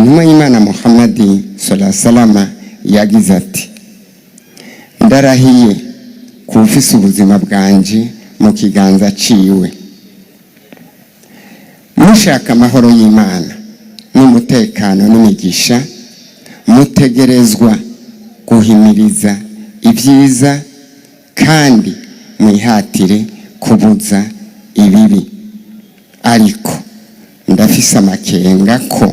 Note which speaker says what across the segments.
Speaker 1: Intumwa y'Imana Muhammadi salama yagize ati: "Ndarahiye ku ufise ubuzima bwanje mu kiganza ciwe, mushaka amahoro y'Imana n'umutekano n'imigisha, mutegerezwa guhimiriza ibyiza kandi mwihatire kubuza ibibi. Ariko ndafise amakenga ko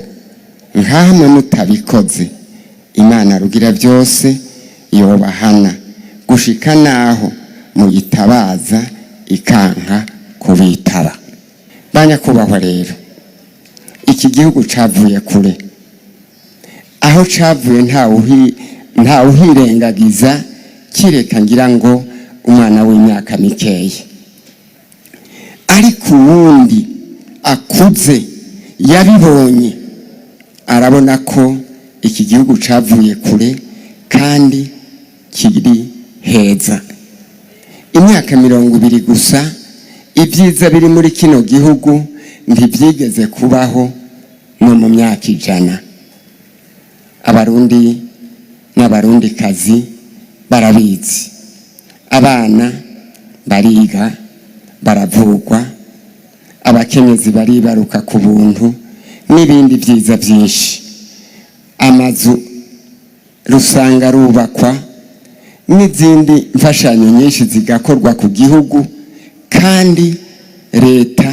Speaker 1: nkamwe mutabikoze, Imana Rugira byose yobahana gushika naho muyitabaza ikanka kubitaba." Banyakubahwa rero, iki gihugu cavuye kure. Aho cavuye ntawuhirengagiza, kireka ngira ngo umwana w'imyaka mikeya. Ariko uwundi akuze yabibonye, arabona ko iki gihugu cavuye kure kandi kiri heza. Imyaka 20 gusa, ibyiza biri muri kino gihugu ntibyigeze kubaho no mu myaka 100. Abarundi n'Abarundikazi barabizi. Abana bariga, baravugwa, abakenyezi baribaruka ku buntu, n'ibindi byiza byinshi. Amazu rusanga arubakwa, n'izindi mfashanyo nyinshi zigakorwa ku gihugu, kandi leta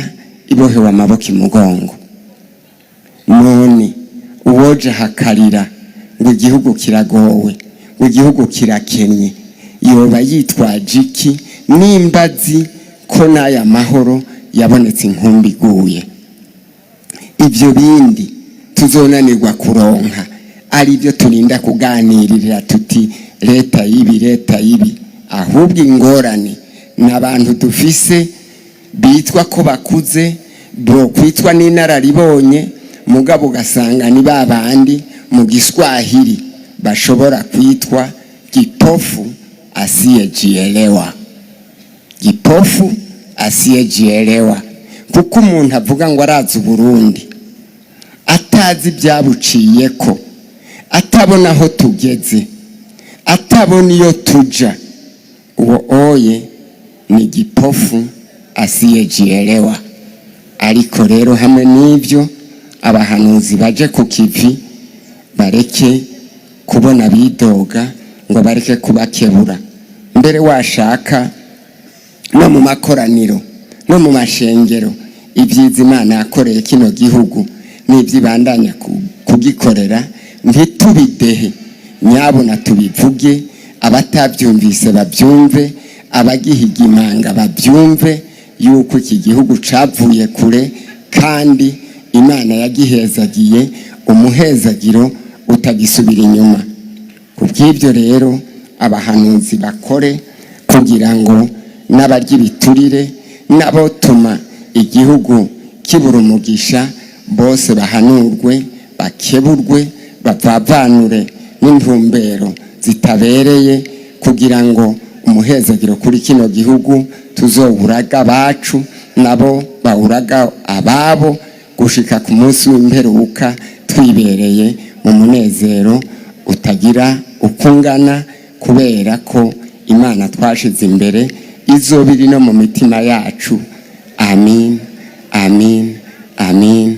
Speaker 1: ibohewe amaboko imugongo. None uwoja hakarira ngo igihugu kiragowe, ngo igihugu kirakennye, yoba yitwaje iki, nimba azi ko n'aya mahoro yabonetse inkumbi iguye? Ibyo bindi tuzonanirwa kuronka, ari byo turinda kuganiririra tuti leta y'ibi, leta y'ibi. Ahubwo ingorane ni abantu dufise bitwa ko bakuze, bokwitwa n'inararibonye, mugabo ugasanga ni ba bandi mu Giswahili bashobora kwitwa kipofu asiyejielewa, kipofu asiyejielewa. Kuko umuntu avuga ngo arazi Uburundi, atazi ibyabuciyeko, atabona aho tugeze, atabona iyo tuja, uwo oye ni gipofu asiyejielewa. Ariko rero hamwe n'ibyo, abahanuzi baje ku kivi, bareke kubona bidoga ngo bareke kubakebura. Mbere washaka no mu makoraniro no mu mashengero, ibyiza Imana yakoreye kino gihugu n'ibyibandanya kugikorera, ntitubidehe. Nyabuna tubivuge, abatabyumvise babyumve, abagihiga imanga babyumve, yuko iki gihugu cavuye kure kandi Imana yagihezagiye umuhezagiro utagisubira inyuma. Ku bw'ibyo rero, abahanuzi bakore kugira ngo n'abarya ibiturire n'abotuma igihugu kibura umugisha bose bahanurwe, bakeburwe, bavavanure n'intumbero zitabereye, kugira ngo umuhezagiro kuri kino gihugu tuzowuraga abacu, nabo bawuraga ababo, gushika ku munsi w'imperuka twibereye mu munezero utagira uko ungana, kubera ko Imana twashize imbere izoba iri no mu mitima yacu. Amin, amin, amin.